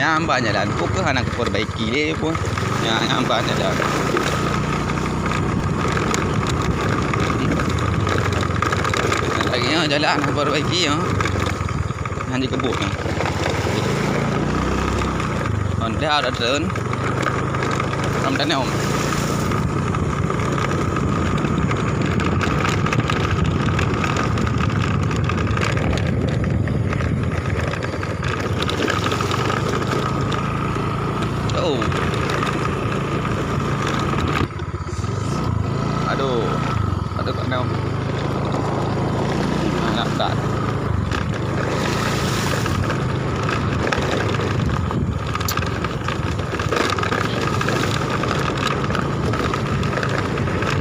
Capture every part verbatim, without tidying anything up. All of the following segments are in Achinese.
Nyan ban jalan, peu kheueh hana geupeurbaiki lé pun. Nyan, nyan ban jalan. Lagèe nyan jalan hana geupeurbaiki, ya. Nyan jikeubut nyan. Honda udah treun. Lam danau. Oh. Aduh. Aduh, tak ada. Alah, tak.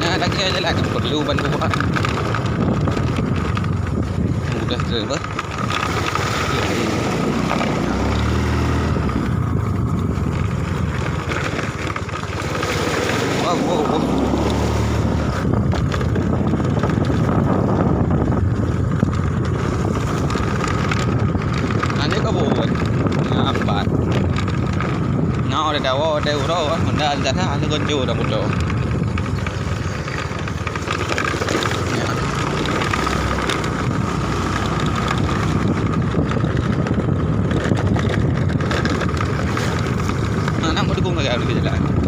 Nah, lagi aja lah, perlu bantuan. Udah terus. Wow, wow, wow. Nanti kau buat. Nampak. Nah, udah dawa, udah uroe, udah jatah, ada kunci, udah putus. Nah, nak mendukung lagi harus jalan.